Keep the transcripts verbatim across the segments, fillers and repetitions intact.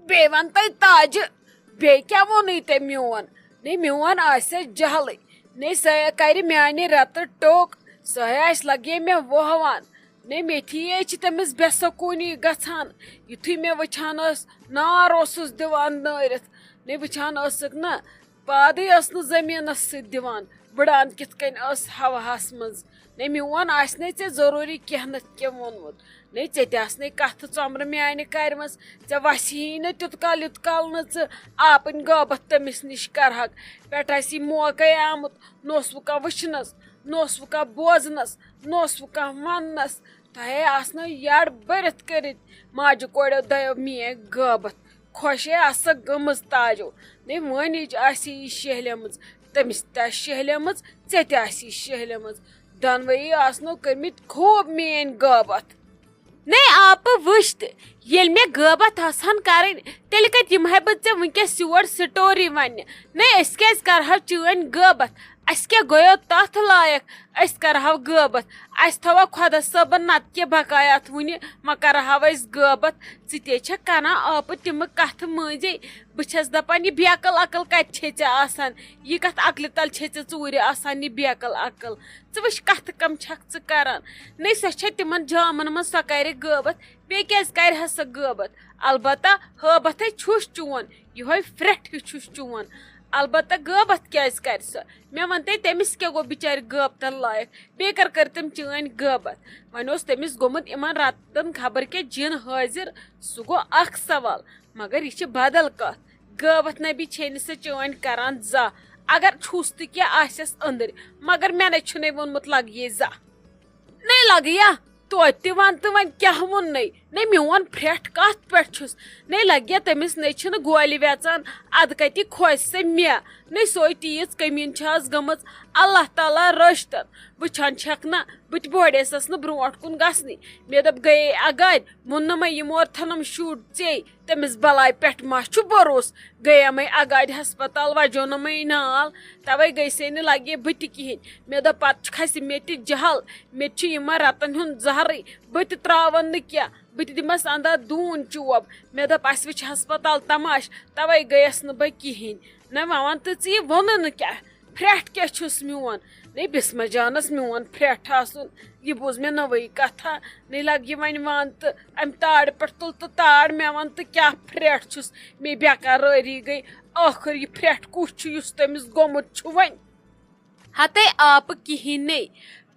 بیٚیہِ وَن تَے تاجہِ، بیٚیہِ کیٛاہ ووٚنُے تٔمۍ میون؟ نے میون آسہِ جہلٕے، نے سۄ ہے کَرِ میٛانہِ رَتہٕ ٹوٚک، سۄ ہے آسہِ لَگے مےٚ وۄہوان۔ نے میتھی ہے چھِ تٔمِس بے سکوٗنی گژھان، یُتھُے مےٚ وٕچھان ٲس، نار اوسُس دِوان نٲرِتھ۔ نے وٕچھان ٲسٕکھ نہ، پادٕے ٲس نہٕ زٔمیٖنَس سۭتۍ دِوان، بٕڑان کِتھ کٔنۍ ٲس ہواہَس منٛز۔ نے میون آسہِ نے ژےٚ ضروٗری کینٛہہ نَتہٕ کینٛہہ ووٚنمُت۔ نے ژےٚ تہِ آسنے کَتھٕ ژۄمرٕ میانہِ کَرِ منٛز، ژےٚ وَسہِ ہی نہٕ تیُتھ کال، یُتھ کال نہٕ ژٕ آپٕنۍ غٲبت تٔمِس نِش کَرہَکھ۔ پٮ۪ٹھ آسہِ یہِ موقعے آمُت، نہ اوس وٕ کانٛہہ وٕچھنَس، نہ اوس وٕ کانٛہہ بوزنَس، نہ اوس وٕ کانٛہہ وَننَس۔ تۄہے آسنو یَڈ بٔرِتھ کٔرِتھ ماجہِ کورٮ۪و دۄیو میٲنۍ غٲبت۔ خۄشے آسَکھ گٔمٕژ تاجو، نے وٲنِج آسہِ یہِ شیہلیمٕژ، تٔمِس تہِ آسہِ شیہلیمٕژ، ژےٚ تہِ آسی شیہلیمٕژ۔ دۄنوَیی آسنو کٔرمٕتۍ خوب میٲنۍ غٲبت۔ نے آپہٕ وٕچھ تہٕ، ییٚلہِ مےٚ غٲبت آسہٕ ہن کَرٕنۍ، تیٚلہِ کَتہِ یِمہٕ ہا بہٕ ژےٚ وٕنکیٚس یور سٹوری وَننہِ؟ نے أسۍ کیٛازِ کَرٕہو چٲنۍ غٲبت؟ اَسہِ کیٛاہ گوٚیو تَتھ لایق؟ أسۍ کَرٕہو غٲبت؟ اَسہِ تھاوو خۄدا صٲبَن نَتہٕ کینٛہہ بقایات وٕنہِ، وۄنۍ کَرٕہاو أسۍ غٲبت۔ ژٕ تہِ چھَکھ کَران آپہٕ تِمہٕ کَتھٕ مٔنٛزۍ۔ بہٕ چھَس دَپان، یہِ بے عقل عقل کَتہِ چھے ژےٚ آسان؟ یہِ کَتھ عقلہِ تَل چھے ژےٚ ژوٗرِ آسان یہِ بے عقل عقل؟ ژٕ وٕچھ، کَتھٕ کَم چھَکھ ژٕ کَران۔ نے سۄ چھےٚ تِمَن جامَن منٛز، سۄ کَرِ غٲبت، بیٚیہِ کیٛازِ کَرِ ہا سۄ غٲبت؟ البتہ ہٲبتھے چھُس چون، یِہوٚے پھرٛٹھ ہیوٗ چھُس چون۔ البتہ غٲبت کیٛازِ کَرِ سۄ؟ مےٚ وَن تَے، تٔمِس کیٛاہ گوٚو بِچارِ غٲبتَن لایق؟ بیٚیہِ کَر کٔر تٔمۍ چٲنۍ غٲبت؟ وۄنۍ اوس تٔمِس گوٚمُت یِمَن رَتَن خبر کیٛاہ جِن حٲضِر، سُہ گوٚو اَکھ سوال۔ مگر یہِ چھِ بدل کَتھ۔ غٲبت نبی چھے نہٕ سۄ چٲنۍ کَران زانٛہہ۔ اگر چھُس تہِ کیٛاہ آسٮ۪س أنٛدٕرۍ، مگر مےٚ نَے چھُنَے ووٚنمُت لَگیے زانٛہہ۔ نے لگیا، توتہِ تہِ وَن تہٕ وۄنۍ کیٛاہ ووٚننَے؟ نے میون پھرٛٹھ کَتھ پٮ۪ٹھ چھُس؟ نے لگیا تٔمِس، نے چھِنہٕ گولہِ ویژان، اَدٕ کَتہِ کھوژِ سۄ مےٚ؟ نے سۄے تیٖژ کٔمیٖن چھِ آز گٔمٕژ، اللہ تعالیٰ رٔچھتَن۔ وٕچھان چھَکھ نہ، بہٕ تہِ بوڑیسَس نہٕ برونٛٹھ کُن گژھنٕے۔ مےٚ دوٚپ گٔیے اَگادِ، ووٚن نہٕ مےٚ یِمو اورتھَنَم شُر ژے، تٔمِس بَلاے پٮ۪ٹھ ما چھُ بروسہٕ؟ گٔیَمَے اَگادِ ہسپتال، وَجوٚنَمَے نال، تَوَے گٔے سے نہٕ لگے بہٕ تہِ کِہیٖنۍ۔ مےٚ دوٚپ پَتہٕ چھُ کھسہِ مےٚ تہِ جہل، مےٚ تہِ چھُ یِمَن رَتَن ہُنٛد زَہرٕے، بہٕ تہِ ترٛاوَن نہٕ کینٛہہ، بہٕ تہِ دِمَس اَنٛدر دوٗن چوب۔ مےٚ دوٚپ اَسہِ وٕچھِ ہسپتال تماش، تَوَے گٔیَس نہٕ بہٕ کِہیٖنۍ۔ نہ وۄنۍ وَن تہٕ ژٕ یہِ ووٚنُن نہٕ کیٛاہ؟ پھرٛٹھ کیٛاہ چھُس میون؟ نے بِسمہ جانَس میون پھرٛٹھ آسُن، یہِ بوٗز مےٚ نٔوٕے کَتھا۔ نے لَگ یہِ وۄنۍ وَن تہٕ اَمہِ تارِ پٮ۪ٹھ تُل تہٕ تار، مےٚ وَن تہٕ کیٛاہ پھرٛٹھ چھُس؟ مے بے قرٲری گٔے۔ ٲخٕر یہِ پھرٛٹھ کُس چھُ یُس تٔمِس گوٚمُت چھُ وۄنۍ؟ ہَتے آپہٕ کِہیٖنۍ نے۔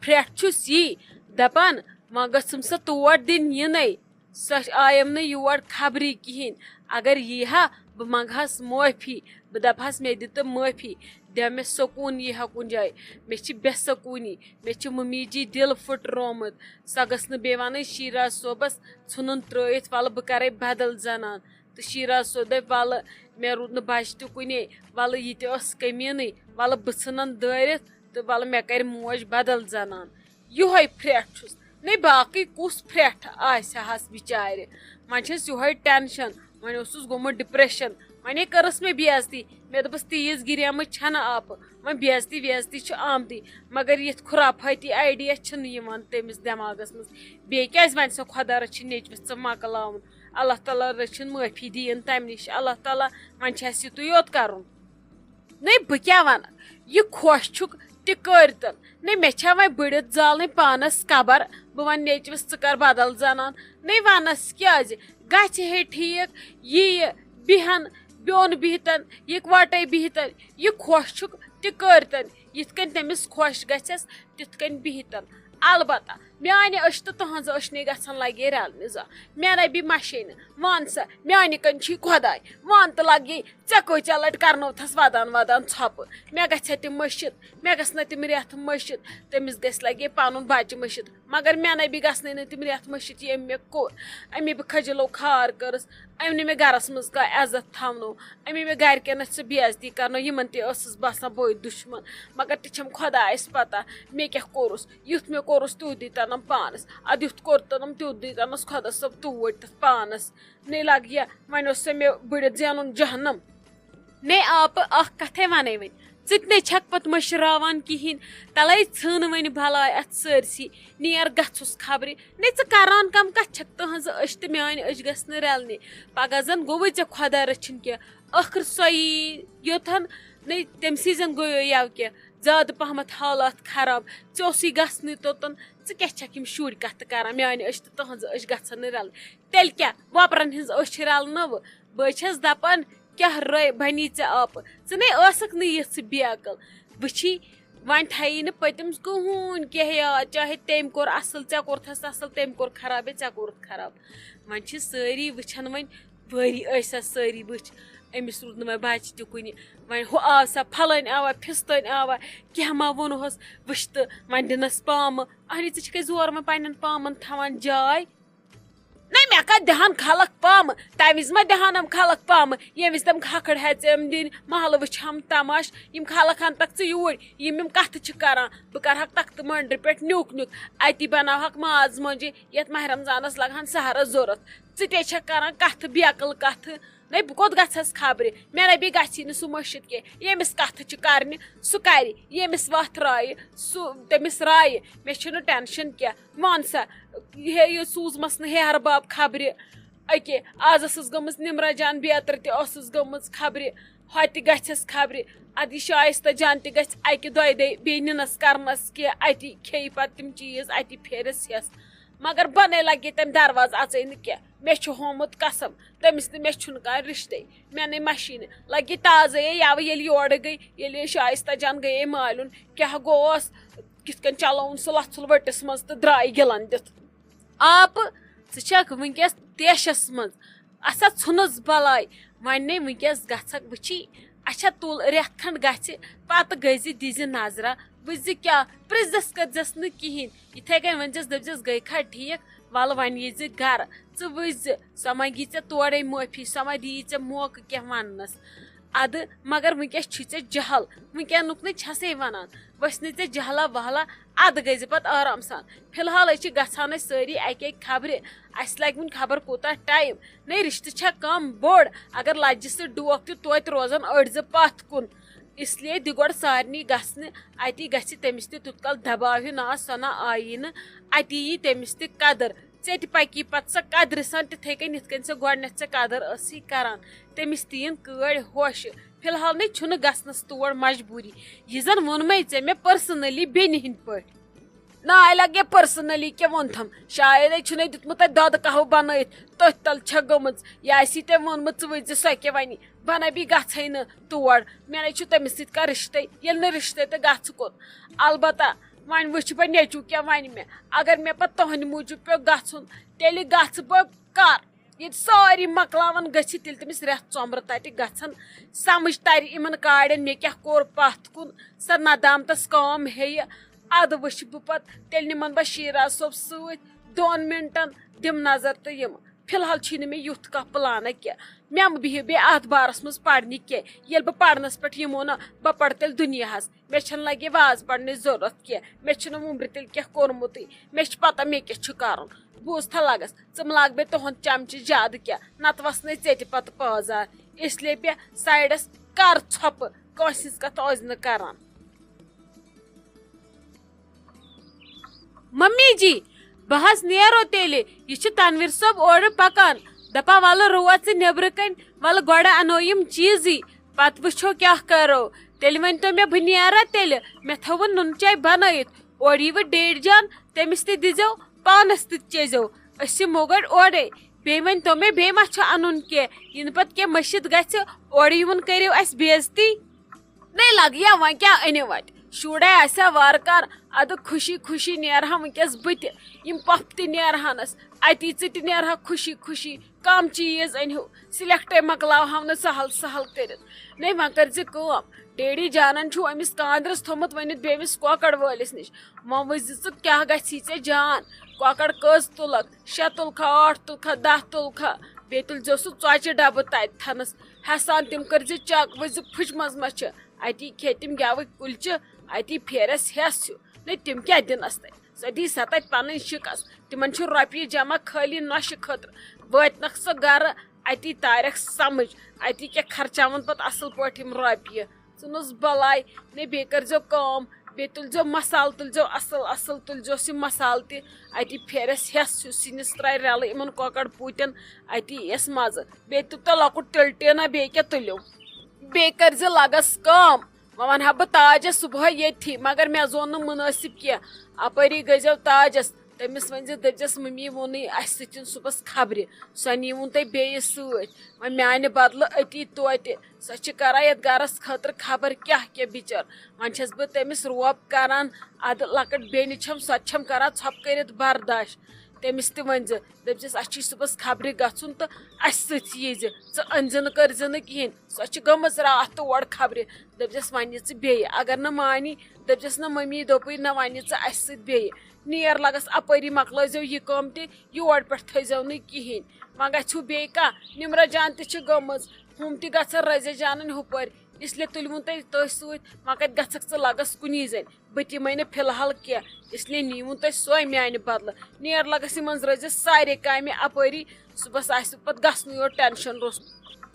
پھرٛٹھ چھُس یی دَپان، وۄنۍ گٔژھٕم سۄ تور دِنۍ یِنَے۔ سۄ آیَم نہٕ یور خبرٕے کِہیٖنۍ۔ اگر یی ہا، بہٕ منٛگہٕ ہَس معٲفی، بہٕ دَپہٕ ہَس، مےٚ دِ تہٕ معٲفی، دِ مےٚ سکوٗن یی ہا کُنہِ جایہِ۔ مےٚ چھِ بے سکوٗنی، مےٚ چھِ مٔمی جی دِل پھٕٹرومُت۔ سۄ گٔژھ نہٕ بیٚیہِ وَنٕنۍ شیراز صٲبَس، ژھٕنُن ترٛٲیِتھ، وَلہٕ بہٕ کَرَے بدل زَنان۔ تہٕ شیراز صٲب دَپہِ، وَلہٕ مےٚ روٗد نہٕ بَچہِ تہِ کُنے، وَلہٕ یہِ تہِ ٲس کٔمیٖنٕے، وَلہٕ بہٕ ژھٕنَن دٲرِتھ تہٕ وَلہٕ مےٚ کَرِ موج بدل زَنان۔ یِہوٚے پھرٛٹھ چھُس۔ نے باقٕے کُس پھرٛٹھ آسہِ ہَس بِچارِ؟ وۄنۍ چھَس یِہوٚے ٹٮ۪نشَن۔ وۄنۍ اوسُس گوٚمُت ڈِپرٛٮ۪شَن۔ وۄنۍ کٔرٕس مےٚ بے عزتی۔ مےٚ دوٚپُس، تیٖژ گِریمٕژ چھَنہٕ آپہٕ۔ وۄنۍ بے عزتی وے عزتی چھِ آمتٕے۔ مگر یِتھ خُرافٲتی آیڈیا چھِنہٕ یِوان تٔمِس دٮ۪ماغَس منٛز۔ بیٚیہِ کیٛازِ وَنہِ سۄ خۄدا رٔچھِنۍ نیٚچوِس ژٕ مۄکلاوُن؟ اللہ تعالیٰ رٔچھِنۍ معٲفی دِیِن تَمہِ نِش۔ اللہ تعالیٰ، وۄنۍ چھِ اَسہِ یِتُے یوت کَرُن۔ نے بہٕ کیٛاہ وَنہٕ؟ یہِ خۄش چھُکھ تہِ کٔرۍتَن۔ نے مےٚ چھا وۄنۍ بٔڑِتھ زالٕنۍ پانَس قبر؟ بہٕ وَنہٕ نیٚچوِس، ژٕ کَر بدل زَنان۔ نے وَنَس کیٛازِ؟ گژھِ ہے ٹھیٖک، یہِ یہِ بیٚہَن، بیوٚن بِہتَن، یِکوَٹَے بِہتَن۔ یہِ خۄش چھُکھ تہِ کٔرۍتَن۔ یِتھ کٔنۍ تٔمِس خۄش گژھٮ۪س، تِتھ کٔنۍ بِہتَن۔ البتہ میٛانہِ أچھ تہٕ تُہٕنٛز أچھ نے گژھن لگے رلنہِ زانٛہہ۔ مےٚ نبی مشے نہٕ۔ وَن سا، میٛانہِ کَنۍ چھُے خۄداے۔ وَن تہٕ لگے، ژےٚ کۭژاہ لٹہِ کرنٲوتھس ودان ودان ژھۄپہٕ؟ مےٚ گژھِ ہا تِم مٔشِتھ، مےٚ گژھِ نہ تِم رٮ۪تھ مٔشِتھ، تٔمِس گژھِ لگے پنُن بچہِ مٔشِتھ۔ مگر مےٚ نبی گژھنٕے نہٕ تِم رٮ۪تھ مٔشِتھ، یِم مےٚ کوٚر۔ أمی بہٕ کھجلو کھار کٔرٕس، أمۍ نہٕ مےٚ گرس منٛز کانٛہہ عزت تھاونو، أمی مےٚ گرِکٮ۪ن ٲس سۄ بے عزتی کرنٲو، یِمن تہِ ٲسٕس باسان بٔے دُشمن۔ مگر تہِ چھم خۄدایس پتہ، مےٚ کیٛاہ کوٚرُس۔ یُتھ مےٚ کوٚرُس، تیُتھ دیٖتَنَم پانَس۔ اَدٕ یُتھ کوٚرتَنَم، تیُتھ دیٖتَنَس خۄدا صٲب توٗرۍ تَتھ پانَس۔ نے لَگہِ یا، وۄنۍ اوس سا مےٚ بٔڑِتھ زینُن جہنم۔ نے آپہٕ اَکھ کَتھَے وَنَے وۄنۍ۔ ژٕ تہِ نے چھکھ پتہٕ مٔشراوان کِہینۍ۔ تلے ژھٕن وۄنۍ بلاے اتھ سٲرسٕے، نیر گژھُس خبرِ۔ نے ژٕ کران کم کتھ چھکھ؟ تہنٛزٕ أچھ تہٕ میٲنۍ أچھ گژھنہٕ رلنہِ۔ پگاہ زن گوٚوُے ژےٚ خۄدا رٔچھِنۍ کینٛہہ۔ ٲخٕر سۄ یی یوٚتن، نے تٔمۍ سٕے زن گوٚو یَوٕ کینٛہہ زیادٕ پہمتھ حالات خراب۔ ژےٚ اوسُے گژھنٕے توٚتن، ژٕ کیٛاہ چھکھ یِم شُرۍ کتھٕ کران؟ میانہِ أچھ تہٕ تہنٛزٕ أچھ گژھن نہٕ رلنہِ۔ تیٚلہِ کیٛاہ، وۄپرن ہٕنٛز أچھ رلنہٕ؟ بہٕ چھس دپان، کیٛاہ رٲے بنی ژےٚ آپہٕ؟ ژٕ نے ٲسکھ نہٕ یِژھ بے عقل۔ وٕچھی، وۄنۍ تھایی نہٕ پٔتِم کٕہٕنۍ کینٛہہ یاد، چاہے تٔمۍ کوٚر اصل، ژےٚ کوٚرتھس اصل، تٔمۍ کوٚر خراب، یا ژےٚ کوٚرُتھ خراب۔ وۄنۍ چھِ سٲری وٕچھان وۄنۍ، وٲری ٲسۍ سا سٲری وٕچھ، أمِس روٗد نہٕ وۄنۍ بچہِ تہِ کُنہِ۔ وۄنۍ ہُہ آو سا، پھلٲنۍ آوا، پھِستٲنۍ آوا، کینٛہہ ما ووٚنہوس، وٕچھ تہٕ وۄنۍ دِنس پامہٕ۔ اہنی، ژٕ چھکھے زور وۄنۍ پننٮ۪ن پامن تھاوان جاے؟ نہ، مےٚ کتھ دِہن خلق پامہٕ؟ تمہِ وِزِ ما دِہن یِم خلق پامہٕ، ییٚمہِ وِزِ تِم کھکھٕڑ ہٮ۪ژ أمۍ دِنۍ، محلہٕ وٕچھِ ہم تماش۔ یِم خلق ہن تکھ ژٕ یوٗرۍ، یِم یِم کتھٕ چھِ کران۔ بہٕ کرہکھ تختہٕ مٔنڈرِ پٮ۪ٹھ نیُک نیُک، اتی بناوہکھ ماز مۄنجہِ، یتھ ماہِ رمضانس لگہن سحرس ضروٗرت۔ ژٕ تے چھکھ کران کتھٕ، بے عقل کتھٕ۔ نے، بہٕ کوٚت گژھس خبرِ؟ مےٚ نَے بیٚیہِ گژھی نہٕ سُہ مٔشِتھ کینٛہہ۔ ییٚمِس کتھٕ چھِ کرنہِ، سُہ کرِ۔ ییٚمِس وتھ رایہِ، سُہ تٔمِس رایہِ۔ مےٚ چھُنہٕ ٹینشن کینٛہہ۔ وَن سا، ہے، یہِ سوٗزمَس نہٕ ہیہَر بب خبرِ۔ أکے، آز ٲسٕس گٔمٕژ نِمرا جان بیترِ تہِ ٲسٕس گٔمٕژ خبرِ، ہۄتہِ گژھٮ۪س خبرِ۔ اَدٕ یہِ شایستہ جان تہِ گژھِ اَکہِ دۄیہِ دۄہہِ بیٚیہِ نِنَس کرنَس کینٛہہ، اَتی کھیٚیہِ پَتہٕ تِم چیٖز، اَتی پھیرٮ۪س ہٮ۪س۔ مگر بَنے لَگہِ تٔمۍ دروازٕ اَژے نہٕ کینٛہہ۔ مےٚ چھُ ہومُت قسم، تٔمِس تہٕ مےٚ چھُنہٕ کانٛہہ رِشتے۔ مےٚ نے مَشی نہٕ۔ لَگہِ تازَے یَوٕ، ییٚلہِ یورٕ گٔے، ییٚلہِ شایستہ جان گٔیے مالیُن، کیٛاہ گوٚوس، کِتھ کٔنۍ چلووُن سُہ لَژھُل ؤٹِس منٛز تہٕ درٛاے گِلَن دِتھ۔ آپہٕ، ژٕ چھکھ وٕنکیٚس تیشس منٛز۔ اَسا ژھُنُس بلاے۔ وۄنۍ نے وٕنکیٚس گژھکھ وٕچھی۔ اچھا، تُل، رٮ۪تھ کھنڈ گژھِ، پتہٕ گٔژھزِ دِزِ نظرہ، وٕچھزِ کیٛاہ، پرٛژھزٮ۪س کٔرزٮ۪س نہٕ کِہینۍ۔ یِتھے کٔنۍ ؤنزٮ۪س، دٔپزٮ۪س، گٔے کھا ٹھیٖک؟ وَلہٕ وۄنۍ ییٖزِ گرٕ، ژٕ وٕچھزِ، سۄ منگی ژےٚ تورے معٲفی، سۄ ما دِیی ژےٚ موقعہٕ کینٛہہ وننس۔ ادٕ مگر وٕنکیٚس چھُے ژےٚ جہل، وٕنکیٚنُک نہٕ چھسے ونان، وۄنۍ چھِ نہٕ ژےٚ جہلا وہلا، ادٕ گٔے زِ پتہٕ آرام سان۔ فی الحال أسۍ چھِ گژھان أسۍ سٲری اکہِ اکہِ خبرِ، اسہِ لگہِ وُنہِ خبر کوٗتاہ ٹایم۔ نے رشتہٕ چھا کم بوٚڑ، اگر لجہِ سۭتۍ ڈوکھ تہِ توتہِ روزن أڑۍ زٕ پتھ کُن۔ اس لیے دِ گۄڈٕ سارنٕے گژھنہِ، اتی گژھِ تٔمِس تہِ تیُتھ کال دباو ہیوٗ نہ آسہِ، سۄ نہ آیی نہٕ، اتی یی تٔمِس تہِ قدر۔ ژےٚ تہِ پکی پتہٕ سۄ قدرِ سان تِتھے کٔنۍ یِتھ کٔنۍ ژےٚ گۄڈٕنٮ۪تھ ژےٚ قدر ٲسٕے کران۔ تٔمِس تہِ یِن کٲڑۍ ہوشہِ۔ فی الحال نے چھُنہٕ گژھنس تور مجبوٗری۔ یہِ زن ووٚنمے ژےٚ مےٚ پٔرسنلی بیٚنہِ ہٕنٛدۍ پٲٹھۍ۔ نہ، آے لگہِ پٔرسنلی کیٛاہ ووٚن تھم؟ شاید ہے چھُنَے دیُتمُت تَتہِ دۄدٕ قہوٕ بنٲیِتھ، تٔتھۍ تل چھےٚ گٔمٕژ۔ یہِ آسی تٔمۍ ووٚنمُت، ژٕ وٕچھ زِ سۄ کیٛاہ وَنہِ۔ بہٕ نَے بیٚیہِ گژھے نہٕ تور، مےٚ نَے چھُ تٔمِس سۭتۍ کانٛہہ رِشتے، ییٚلہِ نہٕ رِشتے تہٕ گژھٕ کوٚت؟ البتہ وۄنۍ وٕچھِ بہٕ نیٚچوٗ کیٛاہ وَنہِ مےٚ۔ اگر مےٚ پَتہٕ تُہنٛدِ موٗجوٗب پیوٚو گژھُن، تیٚلہِ گژھٕ بہٕ کر؟ ییٚتہِ سٲری مۄکلاوَن گٔژھِتھ، تیٚلہِ تٔمِس رٮ۪تھ ژۄمرٕ تَتہِ گژھن، سمجھ تَرِ یِمن کاڑٮ۪ن مےٚ کیٛاہ کوٚر پَتھ کُن، سۄ ندامتس کٲم ہیٚیہِ۔ اَدٕ وٕچھِ بہٕ پتہٕ، تیٚلہِ نِمن بہٕ شیراز صٲب سۭتۍ دۄن منٹن، دِم نظر تہٕ یِم۔ فی الحال چھُے نہٕ مےٚ یُتھ کانٛہہ پلانہ کینٛہہ۔ مےٚ مہٕ بِہِو بیٚیہِ اتھ بارس منٛز پرنہِ کینٛہہ۔ ییٚلہِ بہٕ پرنس پٮ۪ٹھ یِمو نہ، بہٕ پرٕ تیٚلہِ دُنیاہس۔ مےٚ چھَنہٕ لگہِ وازٕ پرنٕچ ضروٗرت کینٛہہ۔ مےٚ چھُنہٕ وُمبرِ تیٚلہِ کینٛہہ کوٚرمُتٕے۔ مےٚ چھُ پتہ مےٚ کیٛاہ چھُ کرُن۔ بوٗزتھا لگس، ژٕ مہٕ لاگ بیٚیہِ تُہُنٛد چمچہٕ زیادٕ کینٛہہ، نتہٕ وسنے ژےٚ تہِ پتہٕ پٲزار۔ اس لیے بیٚہہ سایڈس، کر ژھۄپہٕ، کٲنٛسہِ ہٕنٛز کتھ ٲسۍ نہٕ کران۔ ممی جی، بہٕ حظ نیرو تیٚلہِ۔ یہِ چھُ تنویر صٲب اورٕ پکان، دپان، "ولہٕ رُوا ژٕ نیبرٕ کنۍ، ولہٕ گۄڈٕ انو یِم چیٖزٕے، پتہٕ وٕچھو کیٛاہ کرو۔ تیٚلہِ ؤنۍتو مےٚ، بہٕ نیرا تیٚلہِ؟ مےٚ تھٲوٕن نُن چاے بنٲیِتھ، اورٕ یِیہِ ڈیڈی جان، تٔمِس تہِ دیٖزیو، پانس تہِ چیزیو۔ أسۍ یِمو گۄڈٕ اورے۔ بیٚیہِ ؤنۍتو مےٚ، بیٚیہِ ما چھُ انُن کینٛہہ؟ یِنہٕ پتہٕ کینٛہہ مٔشِتھ گژھِ، اورٕ یِوُن کٔرِو اسہِ بے عزتی۔" نے لگیا وۄنۍ کیٛاہ أنِو وَتہِ؟ شُرے آسہِ ہا وارٕ کار، اَدٕ خوشی خوشی نیرٕ ہا وٕنکیٚس بہٕ تہِ۔ یِم پۄپھٕ تہِ نیرٕ ہنس، اَتی ژٕ تہِ نیرٕ ہا خوشی خوشی۔ کم چیٖز أنۍ ہو، سِلیکٹے مۄکلاو ہاو نہٕ سہل سہل کٔرِتھ۔ نے وۄنۍ کٔرۍ زِ کٲم، ڈیڈی جانن چھُ أمِس کاندرِس تھوٚمُت ؤنِتھ بیٚمِس کۄکر وٲلِس نِش۔ وۄنۍ وٕچھ زِ ژٕ کیٛاہ گژھی ژےٚ جان، کۄکر کٔژ تُلکھ؟ شےٚ تُلکھا، ٲٹھ تُلکھا، دَہ تُلکھا؟ بیٚیہِ تُلزیو سُہ ژۄچہِ ڈبہٕ تَتہِ تھنس۔ ہٮ۪سان تِم کٔرۍ زِ چیک، وٕچھ زِ پھُچمژ ما چھِ۔ اَتی کھے تِم گٮ۪وٕکۍ کُلچہِ، اَتی پھیرٮ۪س ہٮ۪س ہیوٗ۔ نے تِم کیٛاہ دِنَس تَتہِ؟ سۄ دی سا تَتہِ پَنٕنۍ شِکَس۔ تِمَن چھُ رۄپیہِ جمع خٲلی نۄشہِ خٲطرٕ۔ وٲتنَکھ سۄ گَرٕ، اَتی تارٮ۪کھ سَمٕجھ۔ اَتی کیٛاہ خرچاوَن پَتہٕ اَصٕل پٲٹھۍ یِم رۄپیہِ۔ ژٕنُس بلاے، نے بیٚیہِ کٔرۍزیو کٲم، بیٚیہِ تُلۍزیو مسالہٕ، تُلۍزیو اصل اصل، تُلۍزیوس یہِ مسالہٕ تہِ۔ اتی پھیرس ہٮ۪س ہیوٗ سِنِس ترٛاوِ رلہٕ یِمن کۄکر پوٗتٮ۪ن، اتی یِیَس مزٕ۔ بیٚیہِ تُلۍتو لۄکُٹ ٹِلٹینا، بیٚیہِ کیٛاہ تُلِو؟ بیٚیہِ کٔرۍزِ لگس کٲم، وۄنۍ ونہٕ ہا بہٕ تاجس صبحٲے ییٚتھی، مگر مےٚ زون نہٕ مُنٲسِب کینٛہہ۔ اپٲری گٔژھۍزیو تاجس، تٔمِس ؤنۍزِ، دٔپۍزٮ۪س، مٔمی ووٚنُے اَسہِ سۭتۍ چھُنہٕ صُبحس خبرِ، سۄ نیٖوُن تۄہہِ بیٚیِس سۭتۍ۔ وۄنۍ میانہِ بدلہٕ أتی توتہِ۔ سۄ چھِ کران یتھ گرس خٲطرٕ خبر کیاہ کیاہ بِچٲر۔ وۄنۍ چھس بہٕ تٔمِس روب کران، ادٕ لۄکٕٹ بیٚنہِ چھم، سۄ تہِ چھم کران ژھۄپہٕ کٔرِتھ برداش۔ تٔمِس تہِ ؤنۍزِ، دٔپۍزٮ۪س، اسہِ چھُ صُبحس خبرِ گژھُن تہٕ اسہِ سۭتۍ ییٖزِ۔ ژٕ أنۍزِ نہٕ، کٔرۍزِ نہٕ کِہیٖنۍ۔ سۄ چھِ گٔمٕژ راتھ تور خبرِ۔ دٔپۍزٮ۪س، وۄنۍ یہِ ژٕ بیٚیہِ۔ اگر نہٕ مانی، دٔپۍزٮ۪س، نہ مٔمی دوٚپُے نہ، وۄنۍ یہِ ژٕ اسہِ سۭتۍ بیٚیہِ۔ نیر لگس اپٲری، مۄکلٲیزیو یہِ کٲم تہِ، یور پٮ۪ٹھ تھٲیزیو نہٕ کِہیٖنۍ۔ وۄنۍ گژھِو بیٚیہِ کانٛہہ، نمرہ جان تہِ چھِ گٔمٕژ، ہُم تہِ گژھن رزیا جانٕنۍ ہُپٲرۍ۔ اس لیے تُلوُن تۄہہِ تٔتھۍ سۭتۍ، وۄنۍ کتہِ گژھکھ ژٕ لگس کُنی زٔنۍ؟ بہٕ تہِ یِمے نہٕ فی الحال کینٛہہ، اس لیے نیٖوُن تۄہہِ سۄے میانہِ بدلہٕ۔ نیر لگس یِمن رزِ سارے کامہِ اپٲری، صُبحس آسہِ پتہٕ گژھنُے یوت ٹینشن روٚس۔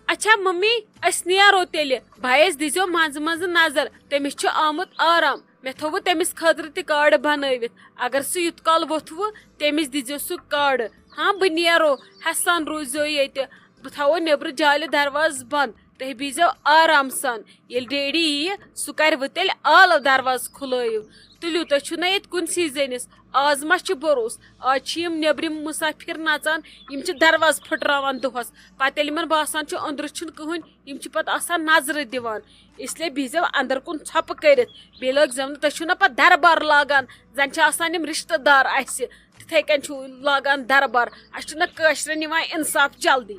اچھا ممی، أسۍ نیرو تیٚلہِ۔ بھایس دیٖزیو منٛزٕ منٛزٕ نظر، تٔمِس چھُ آمُت آرام۔ مےٚ تھوٚوُ تٔمِس خٲطرٕ تہِ کارڈ بنٲوِتھ، اگر سُہ یُتھ کال ووٚتھوُ، تٔمِس دیٖزیو سُہ کارڈ۔ ہاں، بہٕ نیرو، ہٮ۪سان روٗزیو ییٚتہِ۔ بہٕ تھاوو نیٚبرٕ جالہِ دروازٕ بنٛد، تُہۍ بِہزیو آرام سان۔ ییٚلہِ ڈیڈی یِیہِ، سُہ کرِ وۄنۍ تیٚلہِ آلو، دروازٕ کھُلٲیِو۔ تُلِو، تُہۍ چھِو نہ ییٚتہِ کُنسٕے زٔنِس، آز ما چھِ بروسہٕ؟ آز چھِ یِم نیٚبرِم مُسافِر نژان، یِم چھِ دروازٕ پھٕٹراوان دۄہس۔ پتہٕ ییٚلہِ یِمن باسان چھُ أنٛدرٕ چھُنہٕ کٕہٕنۍ، یِم چھِ پتہٕ آسان نظرٕ دِوان۔ اس لیے بِہزیو اندر کُن ژھۄپہٕ کٔرِتھ۔ بیٚیہِ لٲگزیو نہٕ، تُہۍ چھِو نہ پتہٕ دربار لاگان، زن چھِ آسان یِم رشتہٕ دار اسہِ، تِتھے کٔنۍ چھِو لاگان دربار۔ اسہِ چھُنہٕ کٲشرٮ۪ن یِوان انصاف جلدی۔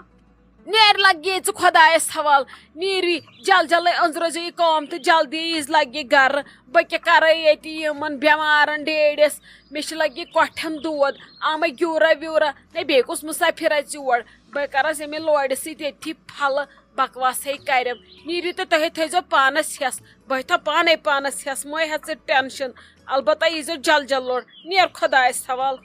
نیر لگے ژٕ خۄدایس حوال، نیٖرِو جل جلے، أنٛزرٲے زِ یہِ کٲم تہٕ جلدی ییٖز لگہِ گرٕ۔ بہٕ کیٛاہ کرے ییٚتہِ یِمن بٮ۪مارن ڈیڈِس؟ مےٚ چھِ لگہِ کۄٹھٮ۪ن دود، آمے گیوٗرا ویوٗرا۔ نے بیٚیہِ کُس مُسافِر اژِ یور؟ بہٕ کرس ییٚمہِ لورِ سۭتۍ ییٚتھی پھلہٕ، بکواس ہے کرٮ۪م۔ نیٖرِو تہٕ تُہۍ تھٲیزیو پانس ہٮ۪س، بہٕ تھاو پانے پانس ہٮ۪س، مہ ہےٚ ژٕ ٹینشن۔ البتہ ییٖزیو جل جل لوڑ، نیر خۄدایس حوال۔